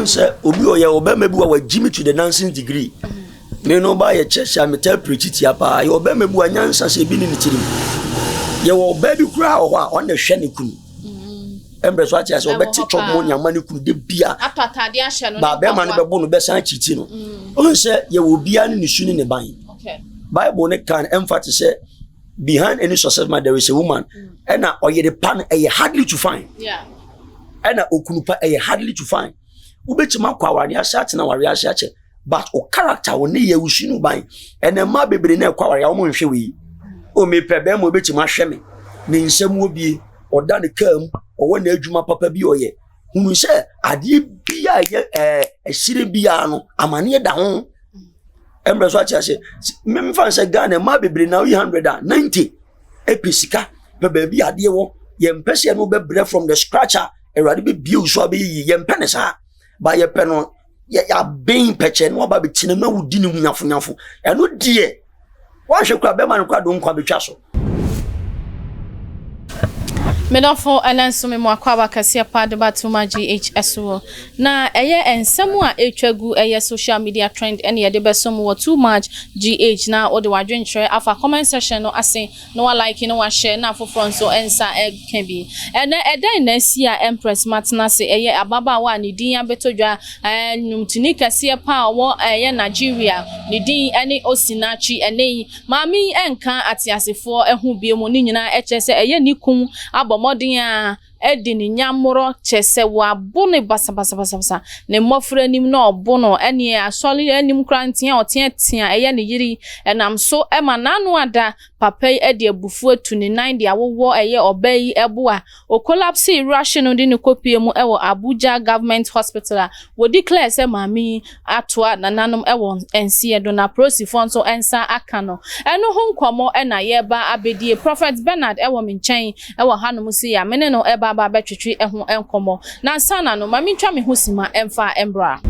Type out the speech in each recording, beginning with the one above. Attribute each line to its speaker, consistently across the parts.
Speaker 1: Wohu sɛ obi ɔyɛ ɔbɛrima bi wa wagyi me to the nonsense degree. Me no ba yɛ church a metaa preach tia paa. Yɛ ɔbɛrima bi wa nyansa sɛ ebi ne ne tirim. Yɛwɔ ɔbaa bi koraa wɔ hɔ a ɔno na ɛhwɛ ne kunu. Mbrɛ so ate ase ɔbɛte chop money ama ne kunu de bia. Ba bɛrima no bɛbo no bɛsan akyiti no. Wohu sɛ yɛwɔ obiara ne ne su ne ne ban. Bible ne kan ɛmfa te sɛ behind any success man there is a woman. Ɛna ɔyere pa no ɛyɛ hardly to find. Ɛna okunu pa ɛyɛ hardly to find. Wobɛtumi akɔ awareɛ ase atena awareɛ ase akyɛ but o character wo ne yɛ wo su no ban. Ɛna mmaa bebree na ɛkɔ awareɛ a wɔn nhwɛ wei. O mepɛ bɛrima obɛtumi ahwɛ me. Ne nsɛm wɔ bie ɔda ne kaa mu ɔwɔ n'adwuma papa bi ɔyɛ. Hunu sɛ adeɛ bi a ɛyɛ ɛɛ ɛhyire biara no amaneɛ da ho. Mbrɛ so ate ase memfa sɛ Ghana mmaa bebree na woyi 100 a 90 ɛpɛ sika pɛ baabi adeɛ wɔ. Yɛmpɛ sɛ yɛne wobɛbrɛ from the scratch a Awurade bɛbie wo so abɛyɛ yie. Yɛmpɛ ne saa ba yɛpɛ no yɛaben pɛkyɛ na waba bɛtena mu na wodi ne ho nyafonyafo. Ɛno deɛ woanhwɛ kora bɛma no kora de wo nkwa bɛtwa so.
Speaker 2: Medɔfo, ɛnɛ nso me mu akwaaba kɛseɛ paa de ba Tuma GH so. Na ɛyɛ nsɛm a ɛretwa gu ɛyɛ social media trend ɛne yɛde bɛsom wɔ Too Much GH na wode w'adwenkyerɛ afa comment section no ase na wa like na wa share na afoforɔ nso nsa ɛka bi. Ɛnɛ ɛdɛn na asi a Empress Matena ase ɛyɛ ababaawa a ne din abɛtɔ dwa, nnwomtoni kɛseɛ paa a ɔwɔ ɛyɛ Nigeria, ne din ɛne Osinachi. Ɛnɛ yi maame yi ɛnka ateasefoɔ ho bio mu, ne nyinaa ɛkyerɛ sɛ ɛyɛ ne kun abɔ mmɔden a ɛdi ne nyammorɔ kyɛ sɛ wabo no basabasabasa ne mmɔfra anim na ɔbo no ɛne asɔre anim koraa ntea ɔteatea ɛyɛ ne yere ɛnam so ɛma n'ano ada. Papa yi ɛde abufuo atu ne nan de awowɔ ɛyɛ ɔbaa yi ɛbo a okolapse rush no de ne kɔpie mu ɛwɔ Abuja Government Hospital a wɔdeclare sɛ maame yi atoa nananom ɛwɔ nseɛ do na polisifoɔ nso nsa aka no. Ɛno ho nkɔmmɔ ɛna yɛreba abɛdie. Prophet Bernard ɛwɔ me nkyɛn ɛwɔ hanom si a me ne no ɛba aba abɛtwetwe ɛho nkɔmmɔ. Na ansa na no, ma mentwa me ho sima ɛmfa mbra.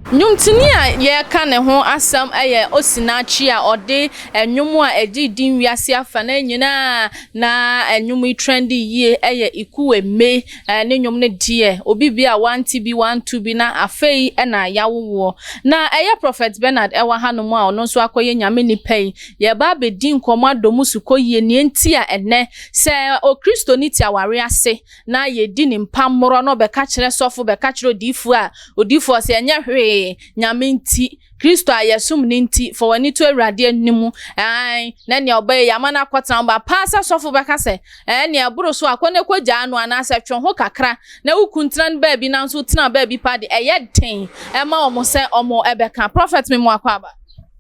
Speaker 2: Nnwomtoni a yɛreka ne ho asɛm ɛyɛ Osinachi a ɔde nnwom a ɛgye din wiase afa na nyinaa na nnwom yi trendy yie ɛyɛ Ikueme. Ne nnwom no deɛ obi bi a wante bi wanto bi na afei ɛna yawowoɔ. Na ɛyɛ Prophet Bernard ɛwɔ hanom a ɔno nso akɔyɛ Nyame nipa yi. Yɛba abɛdi nkɔmmɔ adɔ so kɔ yie nea nti a ɛnɛ sɛ Okristoni te aware ase na yɛdi ne mpammorɔ na ɔbɛka kyerɛ sɔfo, bɛka kyerɛ odiifoɔ a odiifoɔ sɛ ɛnyɛ hwee, Nyame nti, Kristo a yɛsom ne nti, fa w'ani to Awurade anim ɛn na nea ɔbɛyɛ yɛama no akɔtena ba paa sɛ sɔfo bɛka sɛ ɛn nea ɛboro so akɔ ne kɔgyaa no anaasɛ twe ho kakra na woku ntena no baabi na nso tena baabi pa de ɛyɛ den ɛma wɔn sɛ wɔn ɛbɛka. Prophet, me mu akɔ aba.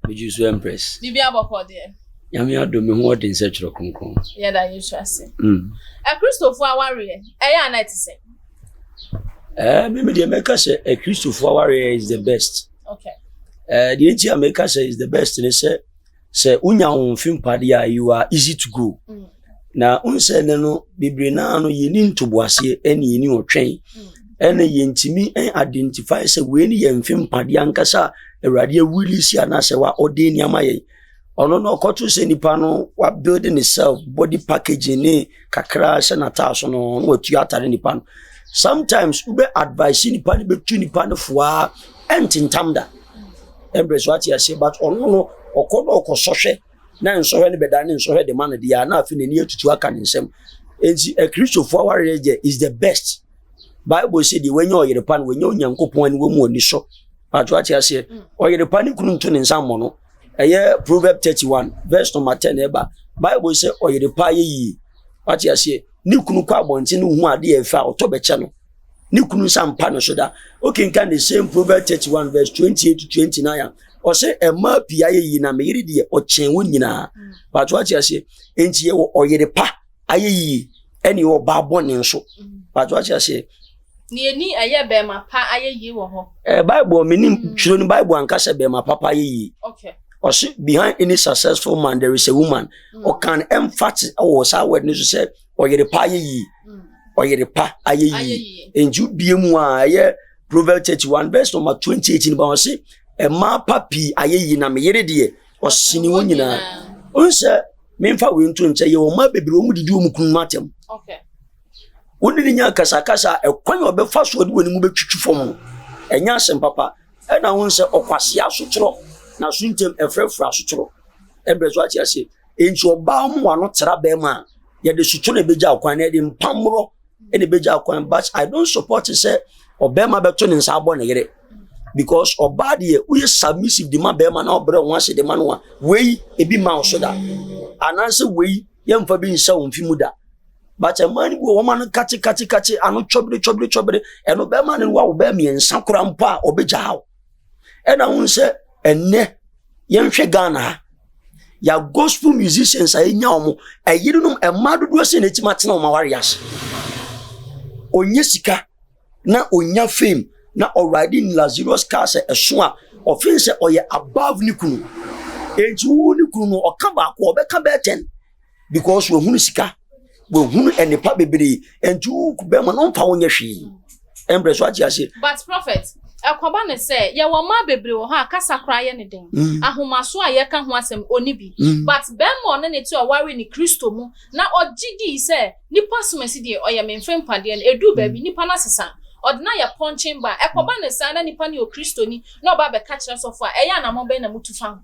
Speaker 1: Megye so, Empress.
Speaker 2: Biribi abɔkɔ deɛ?
Speaker 1: Nyame adom, me ho ɔden sɛ Twerɛ Kronkron.
Speaker 2: Yɛda Yesu ase. Akristofoɔ awareɛ ɛyɛ ana ɛte sɛ?
Speaker 1: Me deɛ mɛka sɛ Akristofoɔ awareɛ is the best. Deɛ nti a mɛka sɛ is the best ne sɛ wonya wo mfe mpadeɛ a you are easy to go. Na wohu sɛ ɛnɛ no bebree naa no yɛni ntoboaseɛ ɛne yɛni ɔtwɛn ɛne yɛntumi identify sɛ wei ne yɛ mfe mpadeɛ ankasa a Awurade awurisi anaasɛ wa ɔde nneɛma yɛn. Ɔno no ɔkɔto sɛ nipa no wa build ne self body packaging ne kakra hyɛ n'ataa so no na watua atare nipa no. Sometimes wobɛ advice nipa no bɛtu nipa no foa ɛntentam da ɛmbrɛ so ate aseɛ, but ɔno no ɔkɔ na ɔkɔsɔhwɛ na nsɔhwɛ no bɛda ne nsɔhwɛ de ma no deɛ a na afei n'ani atutu aka ne nsam. Nti Akristofoɔ awareɛ deɛ is the best. Bible sɛ deɛ wanya ɔyere pa no wanya Onyankopɔn ani wɔ mu ani so ato ate aseɛ. Ɔyere pa ne kunu nto ne nsa mmɔ no. Ɛyɛ Proverb 31 verse number 10 ɛba. Bible sɛ ɔyere pa yɛ yie ate aseɛ, ne kunu kɔ abɔnten ne hu adeɛ ɛfɛ a ɔtɔ bɛkyɛ no, ne kunu nsa mpa no so da. Okenkan the same Proverb 31 verse 28 to 29 a ɔsɛ ɛmaa pii ayɛ yie na meyere deɛ ɔkyɛn wɔn nyinaa. Pato ate aseɛ, nti yɛwɔ ɔyere pa ayɛ yie ɛne ɔbaa bɔne nso. Pato ate aseɛ.
Speaker 2: Ne yɛni ɛyɛ bɛrima pa ayɛ yie wɔ hɔ.
Speaker 1: Bible menim twerɛ no Bible ankasa bɛrima papa ayɛ yie. Ɔse behind any successful man there is a woman. Ɔkan emphasis ɛwɔ saa word no so sɛ ɔyere pa ayɛ yie. Ɔyere pa ayɛ yie. Nti wobie mu a ɛyɛ Proverb 31 verse number 28 no ba ɔse ɛmaa pa pii ayɛ yie na meyere deɛ ɔsene wɔn nyinaa. Ɔn sɛ memfa wei nto nkyɛn, yɛwɔ mmaa bebree wɔn didi wɔn kunu mu atɛm. Wo ne no nya akasakasa a, ɛkwan a ɔbɛfa so ɔde w'anim bɛtwitwi fam no, ɛnyɛ asɛm papa. Ɛna ho sɛ ɔkwasea asotorɔ na so ntɛm ɛfrɛfrɛ asotorɔ. Ɛbrɛ so ate aseɛ. Enti ɔbaa mu ano tra bɛrima a, yɛde sotorɔ na ɛbɛgya kwan na yɛde mpamorɔ na ɛbɛgya kwan. But I don't support sɛ ɔbɛrima bɛto ne nsa abɔ ne yere. Because ɔbaa deɛ woyɛ submissive de ma bɛrima na ɔbrɛ ho ase de ma no a, wei ebi ma wo so da. Anaasɛ wei yɛmfa bi nhyɛ wo mfe mu da. But mmaa no bi wɔ wɔn ano kate kate kate ano twɔbere twɔbere twɔbere ɛno bɛrima no wa wo bɛɛ mmiɛnsa koraa mpo a ɔbɛgyaa wo. Ɛna ho sɛ ɛnnɛ yɛnhwɛ Ghana ha ya gospel musicians a yɛnya wɔn ɛyerenom mmaa dodoɔ sɛ na ɛtumi atena wɔn aware ase. Ɔnyɛ sika na ɔnya fame na ɔride in luxurious cars ɛso a ɔfen sɛ ɔyɛ above ne kunu. Enti wo ne kunu no ɔka baako ɔbɛka bɛɛ ten. Because wahunu sika, wahunu nnepa bebree, nti wo bɛrima no mfa wo nyɛ hwee. Ɛmbrɛ so ate aseɛ.
Speaker 2: But prophet, ɛkɔba ne sɛ yɛwɔ mmaa bebree wɔ hɔ a kasa koraa yɛ ne den. Ahomaso a yɛka ho asɛm ɔnni bi. But bɛrima a ɔne ne te a ɔwaree no Kristo mu na ɔgye dii sɛ nipa asomasi deɛ ɔyɛ me mfe mpadeɛ no, ɛduru baabi nipa no asesa. Ɔde no ayɛ pɔnkyen ba. Ɛkɔba ne saa na nipa no yɛ Okristoni na ɔba abɛka kyerɛ sɔfo a, ɛyɛ anammɔn bɛn na mutu fa ho?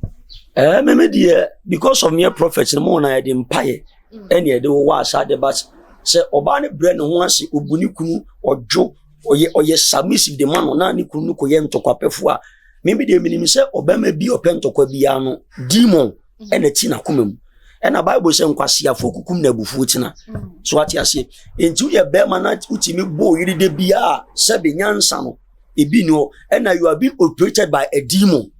Speaker 1: Ɛɛ me me deɛ because of me prophet no mo na yɛde mpaeɛ ɛna yɛde wowɔ asa de ba sɛ ɔbaa no brɛ ne ho ase obu ne kunu ɔdwo ɔyɛ ɔyɛ submissive de ma no na ne kunu no kɔyɛ ntɔkwapɛfo a me me deɛ menim sɛ ɔbɛrima bi ɔpɛ ntɔkwa biara no demon ɛna ti n'akoma mu ɛna bible sɛ nkwaseafoɔ kukum na abufuo tena so ate aseɛ nti woyɛ bɛrima na wotumi bɔ oyere de biara sɛbe nyansa no ebi ni hɔ ɛna you are being operated by a demon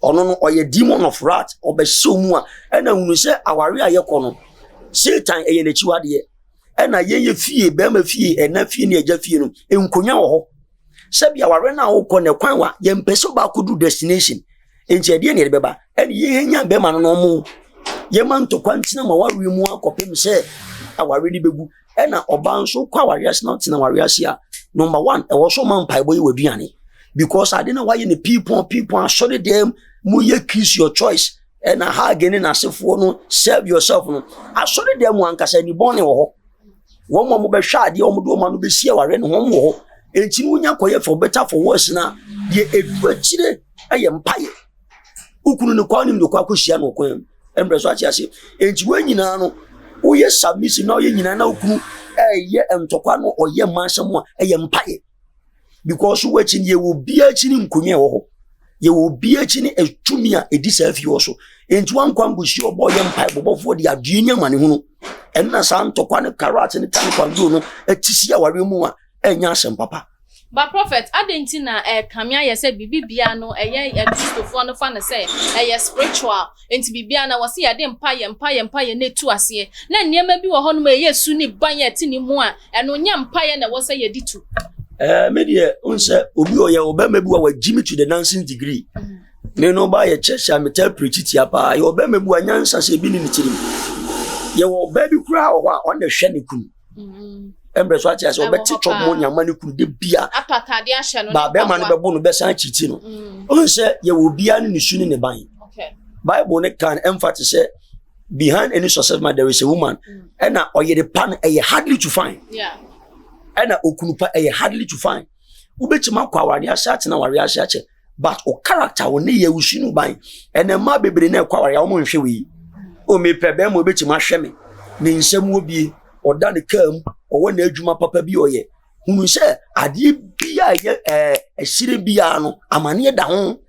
Speaker 1: ɔno no ɔyɛ demon of wrath ɔbɛhyɛ mu a ɛna hunu sɛ aware a yɛkɔ no satan ɛyɛ n'akyiwadeɛ ɛna yɛyɛ fie bɛrima fie ɛna fie ne agya fie no nkonya wɔ hɔ sɛbi aware no a wokɔ no kwan wa yɛmpɛ sɛ ɔbaako du destination nti ɛdeɛ ne yɛde bɛba ɛne yɛhɛnya bɛrima no na ɔmo yɛma ntɔkwa ntena ma wareɛ mu akɔpem sɛ aware no bɛgu Ɛna ɔbaa nso kɔ awareɛ ase na ɔtena awareɛ ase a number one ɛwɔ so ɔma mpaebɔ yɛ w'aduane because ade na wayɛ no piipɔn piipɔn asɔre dɛm mu yɛ kiss your choice ɛna hug ne n'asefoɔ no serve yourself no asɔre dɛm mu ankasa nibɔne wɔ hɔ wɔn a wɔbɛhwɛ adeɛ wɔn de wɔn ano bɛsi awareɛ no wɔn wɔ hɔ enti no wonya kɔyɛ for better for worse na deɛ edu akyire ɛyɛ mpaeɛ. Wo kunu no kwan nim de kɔ akɔhyia no kwan mu mbrɛ so ate ase nti wɔn nyinaa no woyɛ submission na woyɛ nyinaa na wo kunu ɛyɛ ntɔkwa no ɔyɛ mma asɛm a ɛyɛ mpaeɛ because wo akyi no yɛwɔ obiara akyi ne nkonnwa ɛwɔ hɔ yɛwɔ obiara akyi ne atumi a ɛdi saa fie hɔ so nti wankɔ ankɔhyia ɔbɔ ɔyɛ mpae bɔbɔfoɔ de adeɛ ne amanehunu ɛno na saa ntɔkwa ne karat ne taekwondo no ɛte si awareɛ mu a ɛnyɛ asɛm papa.
Speaker 2: But prophet, adɛn nti na ɛkame ayɛ sɛ biribi biara no ɛyɛ Akristofoɔ no fa no sɛ ɛyɛ spiritual, nti biribiara no ɛwɔ sɛ yɛde mpaeɛ, mpaeɛ, mpaeɛ na ɛtu aseɛ, na nneɛma bi wɔ hɔnom a ɛyɛ su ne ban a ɛte ne mu a, ɛno nyɛ mpaeɛ na ɛwɔ sɛ yɛde tu?
Speaker 1: Ɛɛ me deɛ n sɛ obi ɔyɛ ɔbɛrima bi wa wagyi me to the nonsense degree. Me no ba yɛ church a metaa preach tia paa. Yɛ ɔbɛrima bi wa nyansa sɛ ebi ne ne tirim. Yɛwɔ ɔbaa bi koraa wɔ hɔ a ɔna hwɛ ne kunu. Mbrɛ so ate ase ɔbɛte chop money ama ne kunu de bia. Ba bɛrima no bɛbo no bɛsan akyiti no. Ɔn sɛ yɛwɔ obiara ne ne su ne ne ban. Bible ne kan ɛmfa te sɛ behind any success man there is a woman. Ɛna ɔyere pa no ɛyɛ hardly to find. Ɛna okunu pa ɛyɛ hardly to find. Wobɛtumi akɔ awareɛ ase atena awareɛ ase akyɛ but o character wo ne yɛ wo su no ban. Ɛna mmaa bebree na ɛkɔ awareɛ a wɔn nhwɛ wei. O mepɛ bɛrima obɛtumi ahwɛ me. Ne nsɛm wɔ bie. Ɔda ne kaa mu, ɔwɔ n'adwuma papa bi ɔyɛ. Hunu sɛ adeɛ bi a ɛyɛ ɛɛ ɛhyire biara no, amaneɛ da ho.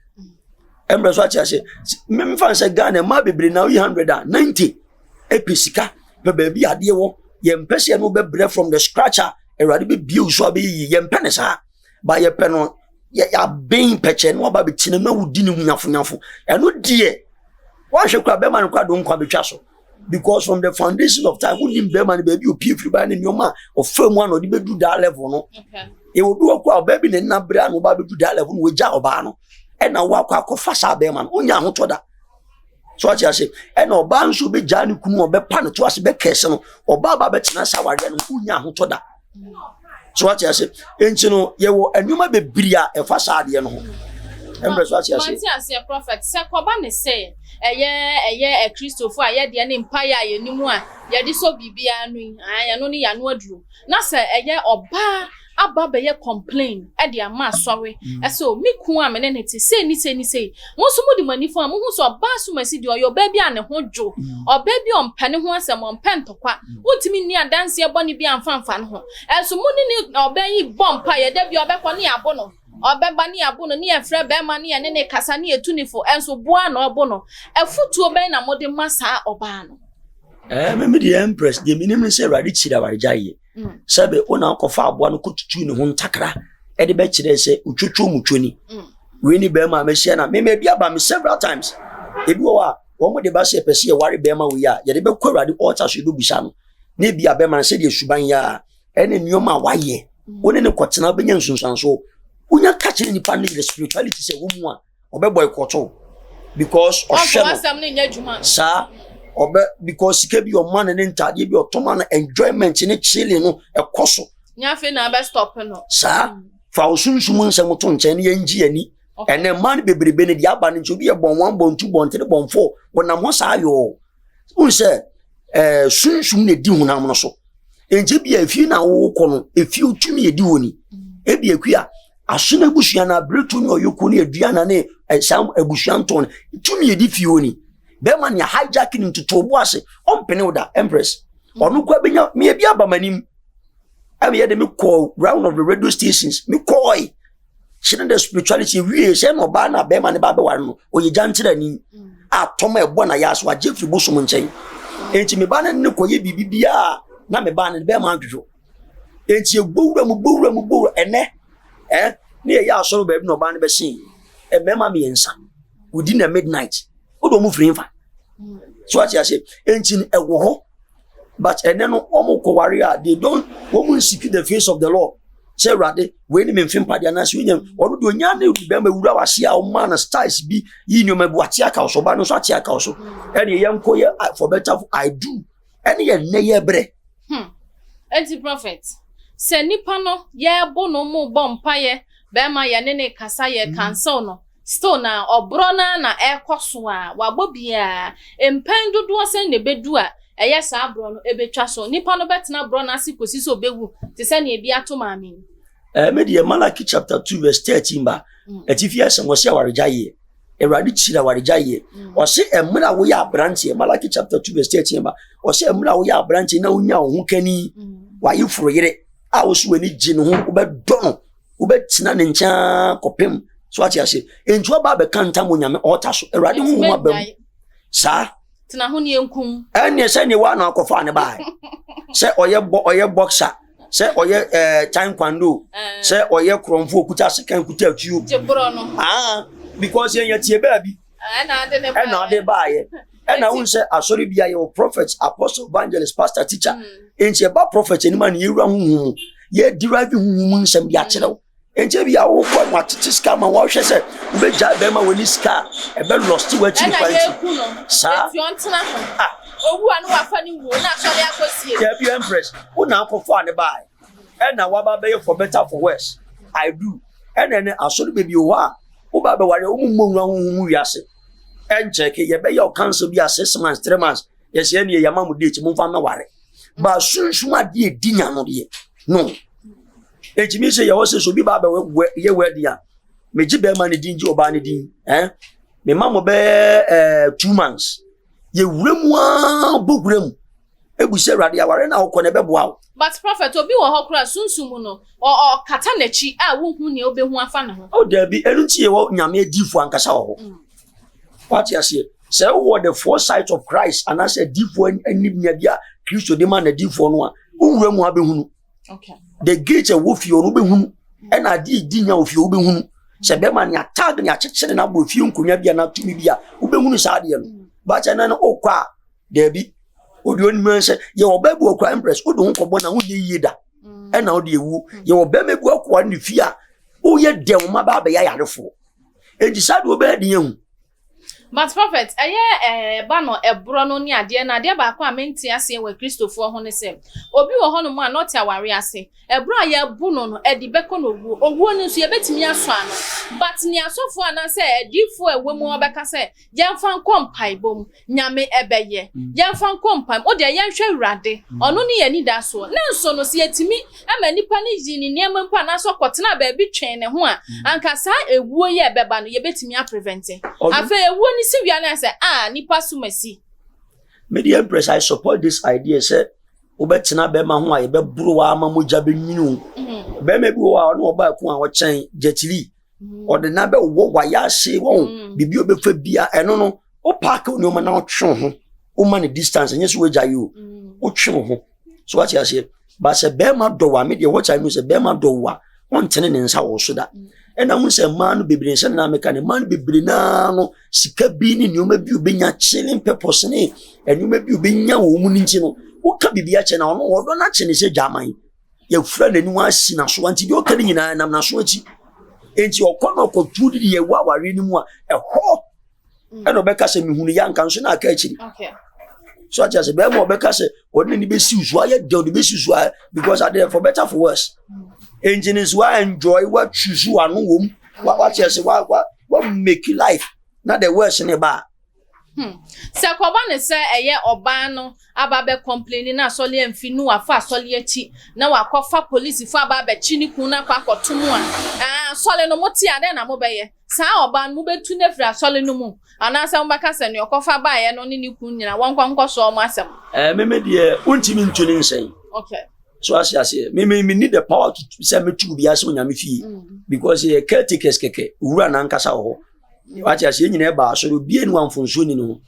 Speaker 1: Mmerɛ so ate ase. Memfa sɛ Ghana mmaa bebree na woyi 100 a 90 ɛpɛ sika pɛ baabi adeɛ wɔ. Yɛmpɛ sɛ yɛne wobɛbrɛ from the scratch a Awurade bɛbie wo so abɛyɛ yie. Yɛmpɛ ne saa. Ba yɛpɛ no yɛaben pɛkyɛ na waba bɛtena mu na wodi ne ho nyafonyafo. Ɛno deɛ woanhwɛ koraa bɛrima no koraa de wo nkwa bɛtwa so. Because from the foundation of time wonim bɛrima no baabi opie firi baa ne nneɛma a ɔfa mu a na ɔde bɛdu that level no. Yɛwɔ bi wɔ kɔ a ɔbaa bi ne nna berɛ a na ɔba bɛdu that level no wɔgya ɔbaa no ɛna wakɔ akɔfa saa bɛrima no wonya ahotɔ da. So ate ase ɛna ɔbaa nso bɛgyaa ne kunu ɔbɛpa ne to ase bɛkɛse no ɔbaa ba bɛtena saa awareɛ no wonya ahotɔ da. So ate ase nti no yɛwɔ nneɛma bebree a ɛfa saa adeɛ no ho. Ɛmbrɛ so ate aseɛ.
Speaker 2: Mate aseɛ prophet, sɛ kɔba ne sɛ ɛyɛ ɛyɛ akristofo a yɛdeɛ ne mpaeɛ a yɛnim a yɛde sɔ biribiara ano yi, ae ɛno ne yɛano aduro. Na sɛ ɛyɛ ɔbaa aba abɛyɛ complain de ama asɔre ɛsɛ o me kun a me ne ne te sei ne sei ne sei, mo nso mode mo ani fa a mohu sɛ ɔbaa Sumasi deɛ ɔyɛ ɔbaa bi a ne ho dwo, ɔbaa bi a ɔmpɛ ne ho asɛm, ɔmpɛ ntɔkwa, wontumi nni adanseɛ bɔne bi amfa mfa ne ho, ɛnso mo ne ne ɔbaa yi bɔ mpaeɛ da bi ɔbɛkɔ ne yɛabo no. Ɔbɛba ne yɛabo no, ne yɛfrɛ bɛrima ne yɛne no kasa ne yɛtu no fo, nso bo ara na ɔbo no. Afotuo bɛn na mode ma saa ɔbaa no?
Speaker 1: Ɛɛ me me deɛ Empress deɛ menim ne sɛ Awurade kyiri awaregyaeɛ. Mm. Sɛbe wo na wokɔfa aboa no kɔtutu ne ho ntakra ɛde bɛkyerɛ sɛ otwotwo mu twoni. Mm. Wei ne bɛrima a mehyia na mema ebi aba me several times. Ebi wɔ hɔ a wɔn de ba sɛ yɛpɛ sɛ yɛware bɛrima wei a yɛde bɛkɔ Awurade altar so yɛbɛbusa no. Na ebi a bɛrima no sɛdeɛ suban yɛ a ɛne nneɛma a wayɛ wo ne ne kɔtena wobɛnya nsunsuansoɔ wonya ka kyerɛ nipa no the spirituality sɛ wo mu a ɔbɛbɔ ɛkɔto because ɔhwɛ no saa ɔbɛ because sika bi ɔma no ne ntaadeɛ bi ɔtɔma no enjoyment ne chilling no ɛkɔ so
Speaker 2: nyafe na abɛ stop no
Speaker 1: saa fa wo sunsum nsɛm to nkyɛn ne yɛngye ani ɛnɛ mmaa no bebrebe no deɛ aba no nti obi yɛ bɔn one bɔn two bɔn three bɔn four wɔnam hɔ saa yɔɔ wohu sɛ ɛɛ sunsum na edi honam no so nti ebi efie na wokɔ no efie tumi edi hɔ ni ebi ekua asono abusua na abiretu ne ɔyoko ne aduana ne ɛsan abusua ntɔn tumi edi fie hɔ ni bɛrima nea hijack ne ntutu obo ase ɔmpene wo da empress ɔno kɔ abenya me ebi aba m'anim ɛmi yɛ de me kɔ round of the radio stations me kɔɔe. Kyerɛ dɛ spirituality ewie sɛ na ɔbaa na bɛrima ne ba bɛware no ɔyɛ gyankyerɛni a tɔm a ɛbɔ na yɛ aso agye firi bosom nkyɛn enti me ba no ne kɔyɛ biribi biara na me ba no ne bɛrima adwodwo enti egbowura mu gbowura mu gbowura ɛnɛ ɛ ne yɛyɛ asɔre baabi na ɔbaa no bɛsen mmarima mmiɛnsa within the midnight wode ɔmo firi nfa so ate ase enti ɛwɔ hɔ but ɛnɛ no wɔn kɔware a they don't wɔn nsiki the face of the lord sɛ awurade wei ne me mfe mpadeɛ anaasɛ wonya ɔno deɛ onya ne bɛrima wura wase a ɔma no styles bi yi nneɛma bi wate aka wo so ɔba no nso ate aka wo so ɛne yɛnkɔ yɛ for better I do ɛne yɛ nnɛ yɛ berɛ
Speaker 2: hmm. Enti prophet sɛ nipa no yɛbo no mo bɔ mpayɛ bɛrima yɛne ne kasa yɛ hmm. cancel no Still na ɔborɔ no ara na ɛrekɔ so a, wabɔ biara. Mpɛn dodoɔ sɛn na ɛbɛdu a ɛyɛ saa borɔ no ɛbɛtwa so? Nipa no bɛtena borɔ no ase kɔsi sɛ ɔbɛwu te sɛ nea ebi ato maame yi.
Speaker 1: Eh, me deɛ Malachi chapter 2 verse 13 ba mm. atifi asɛm ɔse awaregyaeɛ awurade kyiri awaregyaeɛ mm. ɔse mmerɛ a woyɛ aberanteɛ Malachi chapter 2 verse 13 ba ɔse mmerɛ a woyɛ aberanteɛ na wonya wo ho kani mm. waye foro yere a wo so w'ani gye ne ho wobɛdɔ no wobɛtena ne nkyɛn ara kɔpem so ate ase nti waba abɛka ntam wɔ nyame ɔɔta so awurade honhom aba mu saa
Speaker 2: tena ho ne nkum
Speaker 1: ɛneɛ sɛ neɛ woana akɔfa ne bae sɛ ɔyɛ bɔ ɔyɛ boxer sɛ ɔyɛ ɛɛ eh, taekwondo eh. sɛ ɔyɛ korɔmfo okuta sekan kuta atuo
Speaker 2: ah
Speaker 1: because yɛn yɛ tie baabi ɛna ade baayɛ ɛna wohu sɛ asɔre bia yɛwɔ prophet apostle evangelist pastor teacher mm. nti ɛba prophet anim a ne yɛwura honhom mu yɛ derive honhom mu nsɛm de akyerɛ wo nti ebi a wokɔ no atete sika ma wɔhwɛ sɛ wobɛgyae bɛrima wɔ sika a ɛbɛ lɔste w'akyiri
Speaker 2: kwan nti saa owu a ne wafa ne wuo na asɔre akɔsie
Speaker 1: dabi empress wo na akɔfa ne bae ɛna waba bɛyɛ for better for worse i do ɛna ɛnɛ asɔre baabi wɔ hɔ a woba bɛware wo mu mmɔ nwura honhom mu wiase ɛnkyɛke yɛbɛyɛ wo council bi a 6 months, 3 months, yɛsɛ ɛneɛ yɛma mo date, momfa mmɛware. Ba sunsum adeɛ ɛdi nya no deɛ no ɛtumi sɛ yɛwɔ sɛ sɛ obi ba bɛyɛ wedding a, megye bɛrima no din gye ɔbaa no din eh? Mema mo bɛyɛ 2 months, yɛwura mu aa bɔ wura mu ebu sɛ Awurade aware na wokɔ na ɛbɛboa wo.
Speaker 2: But prophet, obi wɔ hɔ koraa sunsum mu no ɔkata n'akyi a wonhu nea wobɛhu afa ne ho.
Speaker 1: Oh dabi, ɛno nti yɛwɔ Nyame adiifoɔ ankasa wɔ hɔ. Wate aseɛ? Sɛ wowɔ the foresight of Christ anaasɛ adiifoɔ anim nya bi a Kristo de ma n'adiifoɔ no a, wowura mu a bɛhunu. The gate ɛwɔ fie no wobɛhunu, ɛna adeɛ ɛdi nya wɔ fie wobɛhunu. Sɛ bɛma ne atag ne akyekyere no abɔ fie nkonnwa bi anaa tumi bi a, wobɛhunu saa adeɛ no. But ɛnɛ no wokɔ a, daabi. Ɔde onim sɛ yɛwɔ bɛɛ bi wɔ kura Empress, wode ho kɔbɔ na wonyɛ yie da. Ɛna wode ewu. Yɛwɔ bɛrima bi akɔware ne fie a, woyɛ dɛn wo mma ba abɛyɛ ayarefoɔ. Enti saa deɛ wobɛyɛ den ahu.
Speaker 2: But prophet, ɛyɛ ɛɛ ba no ɛborɔ no ne adeɛ no, adeɛ baako a mente aseɛ wɔ Kristofoɔ ho ne sɛ, obi wɔ hɔnom a na ɔte awareɛ ase, ɛborɔ a yɛbo no no, ɛde bɛkɔ no owuo. Owuo no nso yɛbɛtumi asɔ ano. But nea asɔfoɔ anaasɛ adiyifoɔ a ɛwɔ mu bɛka sɛ, yɛmfa nkɔ mpaebɔ mu, Nyame ɛbɛyɛ. Yɛmfa nkɔ mpae mu. Wo deɛ yɛnhwɛ Awurade. Ɔno ne yɛn anidasoɔ. Nanso no, sɛ yɛtumi ma nipa no yii ne nneɛma mpo anaasɛ ɔkɔtenaa baabi twee ne ho a, anka saa ewuo yi a ɛbɛba no, yɛbɛtumi aprevente. Afei ewuo no si wie a na ayɛ sɛ, ah, nipa som asi.
Speaker 1: Me deɛ Empress, I support this idea sɛ wobɛtena bɛrima ho a yɛbɛboro wo ama mogya bɛnwini wo. Bɛrima bi wɔ hɔ a ɔne ɔbaa ko a ɔkyɛn Jet Li. Ɔde na bɛwɔ wayɛ ase wɔn biribi a ɔbɛfa bia ɛno no wo paake wo nneɛma na wotwe wo ho woma no distance ɛnyɛ sɛ wagya yi o wotwe wo ho so wate aseɛ ba sɛ bɛrima dɔ wo a me deɛ what I know sɛ bɛrima dɔ wo a ɔntene ne nsa wɔ so da ɛna ho sɛ mmaa no bebree sɛ na meka ne mmaa no bebree naa no sika bi ne nneɛma bi obɛnya chilling purpose ne nneɛma bi obɛnya wɔ mu no nti no woka biribi akyɛ na ɔno ɔdɔ no akyɛ ne sɛ gyaman yɛfura n'aniwa asi n'aso nti deɛ ɔka no nyinaa nam n'aso akyi nti ɔkɔ na ɔkɔtu de deɛ ɛwɔ awareɛ no mu a ɛhɔ ɛna ɔbɛka sɛ mehunu yɛ anka nso na aka akyiri so ate ase bɛrima ɔbɛka sɛ ɔde n'ani bɛsi so ayɛ dɛ ɔde bɛsi so ayɛ because adeɛ for better for worse nti ne nso wa enjoy wa choose wa no wɔm wa wa kyerɛ sɛ wa wa wa make life na the worse ne ba.
Speaker 2: Sɛ kɔba ne sɛ ɛyɛ ɔbaa no aba abɛ complaini na asɔle amfi no wafa asɔle akyi na wakɔfa polisifo aba abɛkye ne kun no akɔ akɔto mu a, ɛɛ asɔle no mote a dɛn na mobɛyɛ? Saa ɔbaa no mobɛtu no afiri asɔle no mu anaasɛ mobɛka sɛ nea ɔkɔfa baeɛ no ne ne kun nyinaa wɔnkɔ nkɔsoa wɔn asɛm?
Speaker 1: Ɛɛ meme deɛ wontumi ntu ne nsɛn.
Speaker 2: Okay.
Speaker 1: So ase aseɛ meme me need the power to sɛ metu obi ase onyame fie because yɛ caretakers kɛkɛ owura nankasa wɔ hɔ. Wate aseɛ nyinaa ɛba asɔre obiara ni wamfonsuo ni ne ho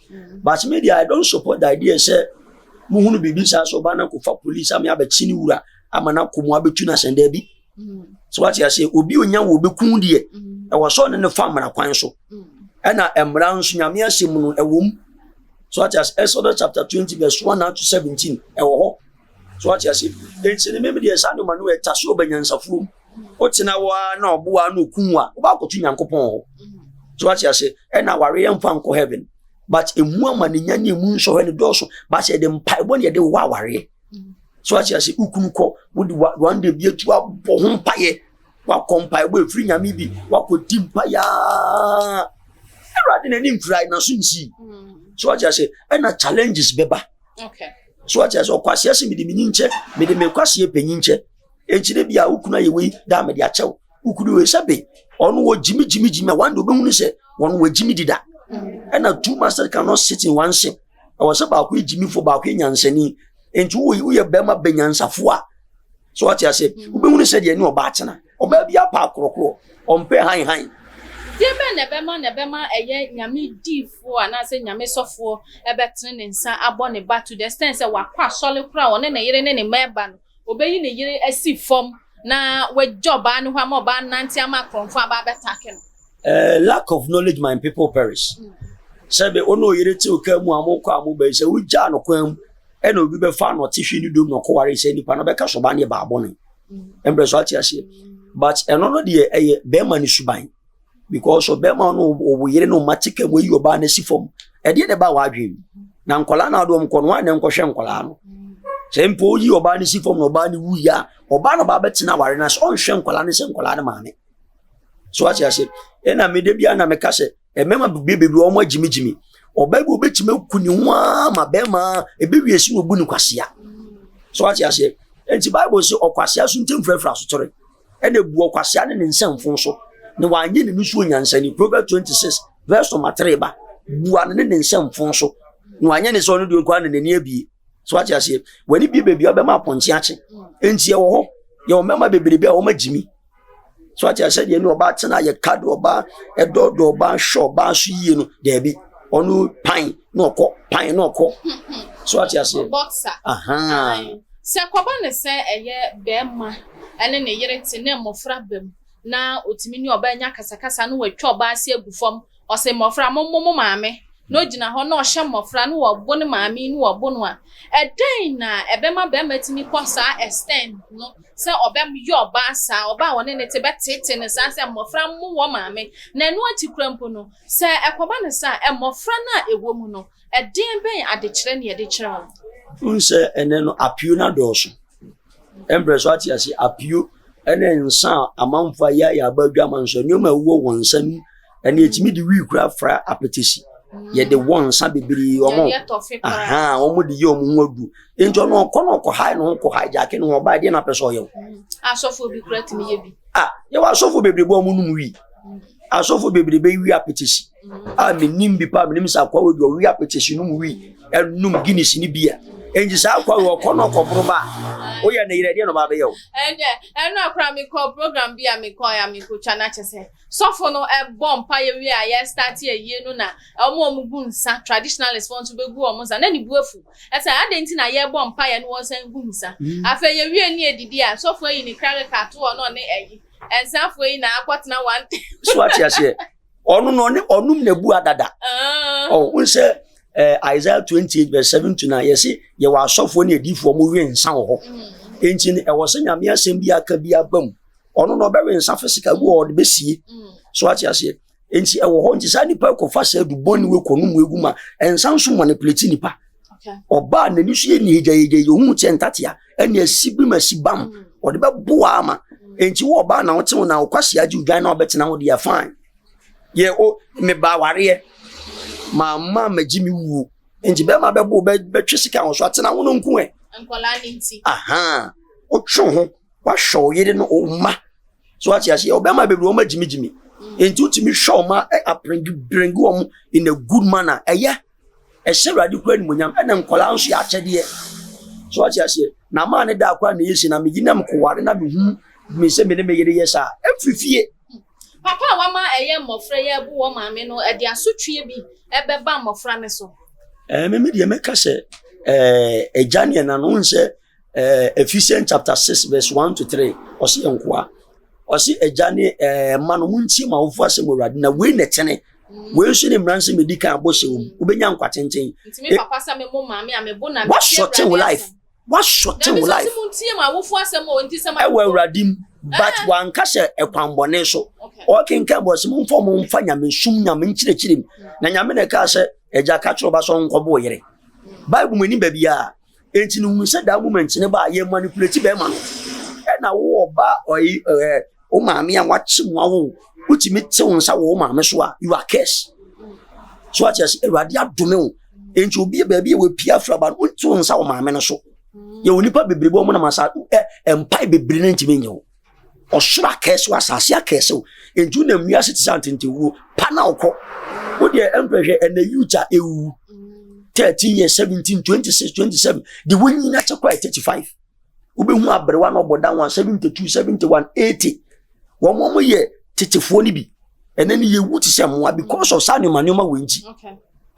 Speaker 1: but me deɛ I don't support the idea sɛ muhunu biribi saa sɛ ɔba no akɔfa police ama abɛkye ne wura ama no akɔ mu abɛtu no asɛn daabi so wate aseɛ obi onya wɔ obɛku deɛ ɛwɔ sɛ ɔne no fa mmara kwan so ɛna mmara nso nyame asɛm no ɛwɔ mu so wate aseɛ Exodus chapter 20 verse 1 to 17 ɛwɔ hɔ so wate aseɛ enti ne meme deɛ saa nneɛma no ɛta so ɔbɛnyansafoɔ mu wotena hɔ ara na ɔboa na okum a wobɛakɔto nyankopɔn hɔ so wate ase ɛna aware yɛmfa nkɔ heaven but emu amanenya ne emu nsɔhwɛ ne dɔɔso but yɛde mpaebɔ ne yɛde wɔ awareɛ so wate ase wokunu kɔ wode one day bi atu abɔ ho mpaeɛ wakɔ mpaebɔ efiri nyame bi wakɔdi mpaeɛ awurade n'ani mfira n'aso nsii so wate ase ɛna challenges bɛba so wate ase ɔkwaseɛ se mede me nyi nkyɛ mede me kwaseɛ panyin nkyɛ Enti de bia wo kunu ayɛ wei da mede akyɛ wo. Wo kunu wei sɛ be ɔno wɔ gyimi gyimi gyimi a one day obɛhunu sɛ wɔn wɔ gyimi dida. Ɛna two masters cannot sit in one ship. Ɛwɔ sɛ baako yɛ gyimifo baako yɛ nyansani. Enti wo woyɛ bɛrima bɛ nyansafo a so wate ase wobɛhunu sɛ deɛ ne ɔbaa tena. Ɔbaa bi apa akorɔkorɔ ɔmpɛ han han.
Speaker 2: Deɛ bɛn na ɛbɛma na ɛbɛma ɛyɛ nyame diifoɔ anaasɛ nyame sɔfoɔ ɛbɛtene ne nsa abɔ ne ba to the extent sɛ wakɔ asɔre koraa ɔne ne yere ne ne mma ɛba no Obeyi ne yere asi fam na wagya ɔbaa no hɔ ama ɔbaa no nante ama akorɔmfo aba abɛtake no.
Speaker 1: Eh, lack of knowledge my people perish. Sɛbe wo ne oyere te wo kaa mu a mokɔ a moba yi sɛ wogyaa no kwan mu ɛna obi bɛfa no ɔte hwe ne dom na ɔkɔware sɛ nipa no bɛka so ɔbaa no yɛ baa bɔne. Mbrɛ so ate aseɛ. But ɛno no deɛ ɛyɛ bɛrima no suban. Because ɔbɛrima no ɔwɔ yere no ɔma te kaa mu ayi ɔbaa no asi fam. Ɛdeɛ na ɛba w'adwene mu. Na nkwadaa no a wɔde wɔn kɔ no wɔn a na nkɔhwɛ nkwadaa no. Sɛ mpo oyi ɔbaa no si fam na ɔbaa no wu yi a, ɔbaa no ɔbaa bɛtena aware no ase ɔnhwɛ nkwadaa no sɛ nkwadaa no maame. So ate ase. Ɛna me de bia na meka sɛ mmarima bebree wɔn agyimigyimi. Ɔbaa bi obetumi aku ne ho ara ma bɛrima ebewie si na obu ne kwasea. So ate aseɛ. Enti Bible sɛ ɔkwasea so ntam firafira asotore. Ɛna ebu ɔkwasea ne ne nsɛmfo so. Na wanyɛ ne nusu onyansani. Proverbs 26 verse number 3 ba. Bua no ne ne nsɛmfo so. Na wanyɛ ne sɛ ɔno deɛ nkoa na n'ani abie. So ate aseɛ. W'ani bie baabi a ɔbɛma apɔnkye akye. Enti ɛwɔ hɔ. Yɛwɔ mmarima bebree bi a wɔn agyimi. So ate aseɛ deɛ ne ɔbaa tena yɛ ka de ɔbaa ɛdɔɔdɔ ɔbaa hwɛ ɔbaa so yie no daabi ɔno pan na ɔkɔ pan na ɔkɔ so ate aseɛ.
Speaker 2: Boxer. Sɛ kɔba ne sɛ ɛyɛ bɛrima ɛne ne yere te ne mmɔfra ba mu na otumi ne ɔbaa nya kasakasa na watwa ɔbaa ase agu fam ɔsɛ mmɔfra mo mo mo maame. Na ogyina hɔ na ɔhyɛ mmɔfra na wɔbo ne maame yi na wɔbo no a, ɛdɛn na ɛbɛma barima atumi kɔ saa extent no sɛ ɔbɛyɛ ɔbaa saa, ɔbaa a ɔne no te bɛteetee no saa sɛ mmɔfra mmo wɔn maame? Na ɛno akyi koraa mpo no, sɛ ɛkɔba no saa a, mmɔfra no a ɛwɔ mu no, ɛdeɛn bɛn adekyerɛ na yɛde kyerɛ wɔn?
Speaker 1: Wohu sɛ ɛnnɛ no, apio no adɔɔso. Ɛmprɛ so ate ase, apio ne nsa a amanfoɔ ayɛ ayɛ aba adwama nso, nneɛma a ɛwɔ wɔn nsa no mu, ɛne ɛtumi de wii kura fra apetesi. Yɛde wɔ nsa bebree wɔn, aha, wɔn de yɛ wɔn ho adu. Nti ɔno ɔkɔ na ɔkɔ hae ne ho kɔ hae gyake ne ho ɔbaa deɛ na apɛ sɛ ɔyɛ wo.
Speaker 2: Asɔfoɔ bi kura tumi yɛ bi.
Speaker 1: Ah, yɛwɔ asɔfoɔ bebree bɔ wɔn nom wii. Asɔfoɔ bebree bɛ wi apetesi. A menim bi pa menim sɛ akwa wei deɛ ɔwe apetesi nom wii ɛnum Guinness ne bi a. Nti saa akwa wei ɔkɔ na ɔkɔboro ba a, woyɛ ne yerɛ deɛ na ɔba abɛyɛ wo.
Speaker 2: Ɛnɛ ɛno akora mekɔ program bi a mekɔ a mekɔtwa no akyɛ sɛ sɔfo no ɛbɔ mpa yɛ wie a yɛ start ayie no na ɔmo a ɔmo gu nsa traditionalist foɔ nso bɛgu ɔmo nsa na ne bu afu ɛsɛ adɛn nti na yɛbɔ mpa yɛ no wɔsan gu nsa afei yɛwie ne yɛdidi a sɔfo ayi ne krareka ato hɔ na ɔne ayi nsafoɔ yi na akɔtena one
Speaker 1: so ate aseɛ ɔno no ɔne ɔnum na ebu adada ɔ n sɛ ɛɛ Isaiah 28 verse 7 to 9 yɛsi yɛwɔ asɔfoɔ ne adiifoɔ mo we nsa wɔ hɔ mm. nti no ɛwɔ sɛ nyame asɛm bi aka bi aba mu ɔno na ɔbɛwe nsa fisika gu ɔde bɛsie mm. so ate aseɛ nti ɛwɔ hɔ nti saa nipa kɔfa saa du bɔne wei kɔ no mu egu ma nsa nso manipulate nipa ɔbaa n'ani so yɛ nihegyahegya yɛ ohun kyɛ ntatea ɛne asi bi ma si bam mm. ɔde bɛboa ama mm. nti wo ɔbaa na wote wo na wokwasi agye odwan na ɔbɛtena ho deɛ fine yɛ o meba awareɛ maama magye me wuo nti bɛrima bɛbo bɛtwe sika ho so atena ho no nko ɛ
Speaker 2: nkɔlaa ne nti
Speaker 1: aha wotwe ho wahwɛ wo yere no wo mma so ate aseɛ ɔbɛrima bebree wɔn agyimigyimi mm. nti wotumi hwɛ wɔn a aprengi brengi wɔn in a good manner ɛyɛ ɛhyɛ awurade kura animonyam ɛna nkɔlaa nso yɛ akyɛdeɛ so ate aseɛ na maa ne da akora na yɛ si na megye nam koware na mehu me sɛ me ne me yere yɛ saa ɛfiri fie.
Speaker 2: Papa a wama ɛyɛ mmɔfra yi abu wɔn maame no, ɛde asotweɛ bi ɛbɛba mmɔfra no so.
Speaker 1: Ɛɛ me me deɛ mɛka sɛ ɛɛ agya ne ɛna no n sɛ ɛɛ Ephesians chapter 6 verse 1 to 3 ɔsi yɛn nkoa ɔsi agya ne ɛɛ mma no mo ntie ma awofo asɛm wɔ awurade na wei na ɛtene wei nso ne mmara nsɛm edi kan abɔ hyɛ wɔn mu wobɛnya nkwa tenten.
Speaker 2: Ntumi papa sɛ me mo maame a me bo na me
Speaker 1: tie awurade wo life wasɔte wo life ɛwɔ awurade mu but eh. wanka sɛ ɛkwan bɔne so ɔkenkan bɔ sɛ momfa mo mfa nyame sum nyame nkyerɛkyerɛ mu na nyame na ɛkaa sɛ agya ka kyerɛ ɔba sɛ ɔnkɔbɔ yere bible mu anim baabi a enti no hunu sɛ daa moment ne ba a yɛ manipulate bɛrima no ɛna wo ɔba ɔyi ɛɛ wo maame a wakye mu awo wotumi te wo nsa wɔ wo maame so a you are cursed so akyerɛ sɛ awurade adome wo enti obi baabi a wapia afraba no wonte wo nsa wɔ maame no so yɛwɔ nipa bebree bi wɔn nam asa ɛ mpae bebree no ntumi nyɛ wo ɔsoro akɛse wo asase akɛse wo nti wonam wiase te sɛ antentewuo pa na wokɔ wodeɛ ɛmpɛhwɛ ɛnɛ youth a ɛwu 13 years 17 26 27 de wonyina kyɛ kɔ 35 wobɛhu aberewa na ɔbɔ dan 72 71 80 wɔn wɔn yɛ tetefoɔ no bi ɛnɛ no yɛwu te sɛ mmoa because of saa nneɛma nneɛma wɔ nti.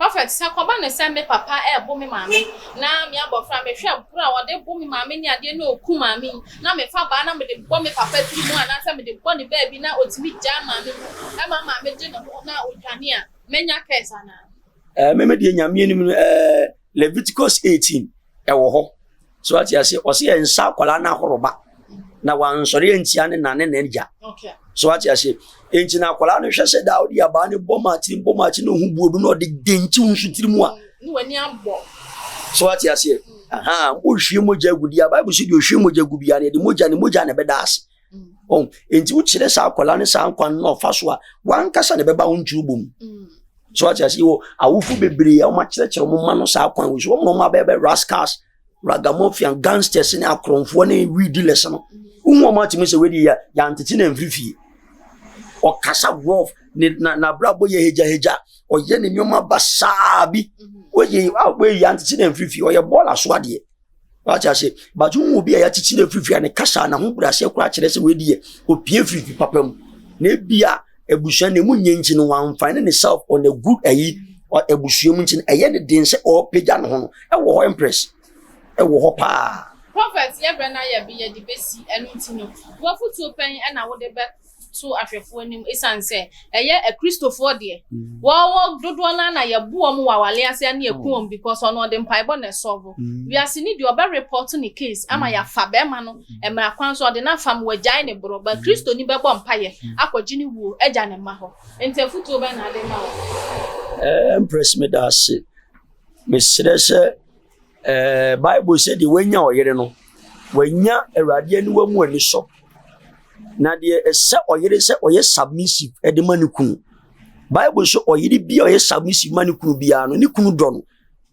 Speaker 2: Prophet, sɛ kɔba no sɛ me papa ɛɛbo me maame na me abɔfra mehwɛ boro a ɔde bo me maame ne adeɛ na ɔku maame yi na mefa baa na mede bɔ me papa tiri mu anaasɛ mede bɔ ne baabi na ɔtumi gyaa maame mu ɛma maame gye ne ho na ɔdwane a mɛnya curse anaa?
Speaker 1: Ɛɛ mɛmɛ deɛ nyame anim no ɛɛ Leviticus 18 ɛwɔ hɔ so ate ase ɔsɛ yɛn nsa akwadaa no ahoroba na wansɔre antia ne na ne n'agya so ate ase nti na akwadaa no hwɛ sɛ daa ɔde abaa no bɔ maa tiri bɔ maa tiri na ohun buo bi na ɔde denkyi nso tiri mu a so ate ase aha ohwie mogya agu di a Bible sɛ deɛ ohwie mogya gu bia no yɛde mogya ne mogya na ɛbɛda ase ɔn nti wokyerɛ saa akwadaa no saa nkwan no ɔfa so a wankasa na ɛbɛba wo nturo bom so ate ase wɔ awofo bebree a wɔakyerɛkyerɛ wɔn mma no saa kwan wɔ so wɔn na wɔn abɛyɛ rascals ragamuffin gangsters ne akorɔmfoɔ ne weed dealers no wohu wɔn atumi sɛ wei yɛ yɛantete na mfiri fie ɔkasa rough ne na n'abrabɔ yɛ hegyahegya ɔyɛ ne nneɛma basaa bi wɔyɛ wɔyɛ yɛantete na mfiri fie ɔyɛ bɔɔla so adeɛ. Wate ase? But wohu obi a yɛakyekye no afiri fie a ne kasa na ho brɛaseɛ koraa kyerɛ sɛ wei deɛ opie firi fi papa mu. Na ebi a abusua no emu nyɛ nti no wamfa ne ne self on a good ayi abusua mu nti no ɛyɛ ne den sɛ ɔrepagya ne ho no ɛwɔ hɔ empress ɛwɔ hɔ paa.
Speaker 2: Prophet yɛ brɛ na yɛ bi yɛde bɛsi ɛno nti no wafutuo pɛn ɛna wode bɛ. to ahwɛfoɔ anim ɛsiane sɛ ɛyɛ akristofoɔ deɛ wɔwɔ dodoɔ no na yɛbu wɔn wɔ awale ase ne yɛku wɔn because ɔno ɔde mpaebɔ na ɛsɔbo. Wiase ni deɛ, ɔbɛ report ne case ama yɛafa bɛrima no mmerɛ kwan so, ɔde n'afa mu wɔagyae ne borɔ ba. Kristo ni bɛbɔ mpayɛ akɔgye ne wuo agya ne mma hɔ. Nti afutuo bɛn na ade ma wɔ?
Speaker 1: Empress, meda ase. Mesrɛ sɛ Bible sɛ deɛ wanya ɔyere no, wanya Awurade aniwa mu ani sɔ. Na deɛ ɛsɛ ɔyere sɛ ɔyɛ submissive ɛde ma ne kunu. Bible sɛ ɔyere bi a ɔyɛ submissive ma ne kunu biara no, ne kunu dɔ no,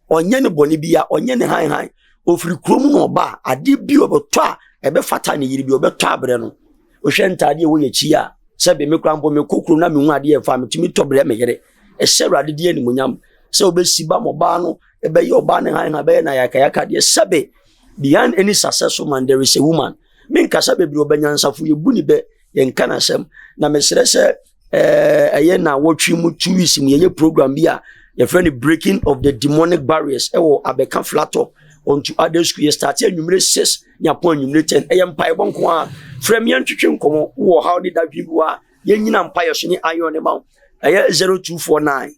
Speaker 1: ɔnyɛ ne bɔne bia, ɔnyɛ ne hanhan. Ofiri kurom na ɔba a, adeɛ bi ɔbɛtɔ a ɛbɛfata ne yere bi, ɔbɛtɔ abrɛ no. Wohwɛ ntaadeɛ ɛwɔ yɛ akyi a, sɛbe me kora mpo mekɔ kurom na mehu adeɛ ɛfa, metumi tɔ brɛ me yere. Ɛhyɛ Awurade di animonyam sɛ wobɛsi ba ma ɔbaa no, ɛbɛyɛ ɔbaa no hanhan, bɛyɛ na yakayaka deɛ. Sɛbe, behind any successful man there is a woman. Menkasa bebree. Ɔbɛnyansafo yɛbu ne bɛ, yɛnka n'asɛm. Na mesrɛ sɛ ɛyɛ na wɔtwe mu 2 weeks mu, yɛyɛ program bi a yɛfrɛ no Breaking of the Demonic Barriers ɛwɔ Abɛka Flatop onto other school. Yɛ start anwummere 6 ne apɔn anwummere 10. Ɛyɛ mpaebɔ nko a. Frɛ me, yɛntwetwe nkɔmmɔ. Wowɔ haw ne dadwene bi a, yɛnyina mpaeɛ so ne ayɔ ne ma wo. Ɛyɛ 0249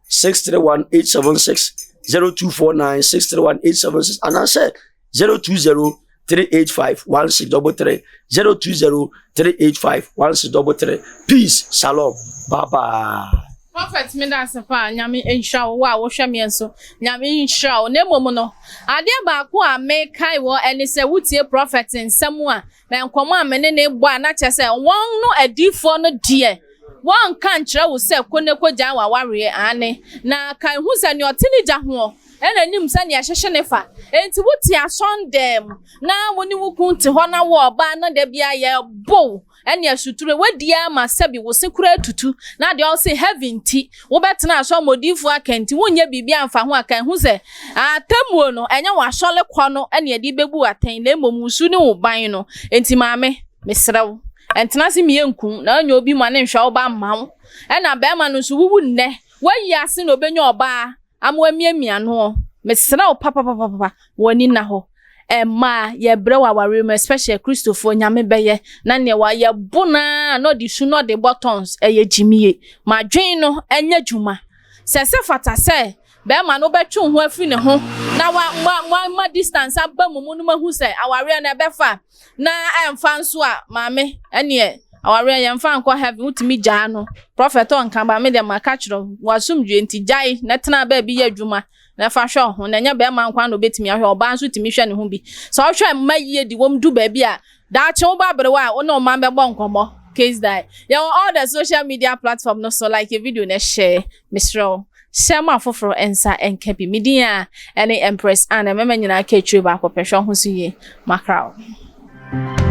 Speaker 1: 631 876, 0249 631 876, anaasɛ 020 385 1633, 020 385 1633. Peace, shalom, bye bye.
Speaker 2: Prophet, me da ase paa. Nyame nhyira wo. Wo a wohwɛ me nso, Nyame nhyira wo. Na mmom no, adeɛ baako a mekae wɔ ɛne sɛ wotie prophet nsɛm a na nkɔmmɔ a me ne ne bɔ a, na kyerɛ sɛ wɔn no adiifoɔ no deɛ, wɔnka nkyerɛ wo sɛ ko ne kɔgyaa w'awareɛ ane na ka hu sɛ nea ɔte ne gya hoɔ ɛna nim sɛ nea ɛhyehyɛ ne fa. Enti wote asɔndɛm na wo ne wo kun te hɔ na wo ɔbaa no da bia yɛbow ɛne asuturo wadi ama sɛbi wo se kura atutu na deɛ ɔse heaven ti wobɛtena asɔ modiifoɔ aka nti wonyɛ biribi amfa ho aka hu sɛ atemmuo no ɛnyɛ w'asɔle kɔ no ɛne ɛde bɛbu atɛn, na mmom wusu ne wo ban no. Enti maame, mesrɛ wo, ɛntena se meyɛ nkum na ɔnyɛ obi ma ne nhwɛ wo ba mma wo. Ɛna bɛrima no nso wuwu nnɛ wayi ase na obɛnya ɔbaa ama wamiamia noɔ. Mesrɛ wo papapapapa, w'ani na hɔ. Mmaa, yɛbrɛ wɔ awareɛ mu, especially Kristofoɔ. Nyame bɛyɛ na neɛ wayɛ bo naa na ɔde su na ɔde bɔ tons. Ɛyɛ gyimie madwen no ɛnyɛ dwuma sɛ fata sɛ bɛrima no wobɛtwe wo ho afiri ne ho na wa ma ma ma distance aba mu mu no, mahu sɛ awareɛ no ɛbɛfa na ɛmfa nso a, maame, ɛneɛ awareɛ yɛmfa nkɔ heaven. Wotumi gyaa no. Prophet ɔnka ba me deɛ, maka kyerɛ wo wasomdwe nti gyae na tena baabi yɛ adwuma na fa hwɛ wo ho. Na ɛnyɛ bɛrima nkwa na obɛtumi ahwɛ, ɔbaa nso tumi hwɛ ne ho bi. Sɛ ɔhwɛ mma yie di wɔm du baabi a daakye wo ba aberewa a, wo ne ɔman bɛbɔ nkɔmmɔ. Case die. Yɛwɔ all the social media platform no so. Like a video na share. Mesrɛ wo, hyɛ ma afoforɔ nsa nka bi. Me din a ɛne Empress Anna. Mɛma nyinaa ka akyire baako pɛ. Hwɛ wo ho so yie. Makra wo.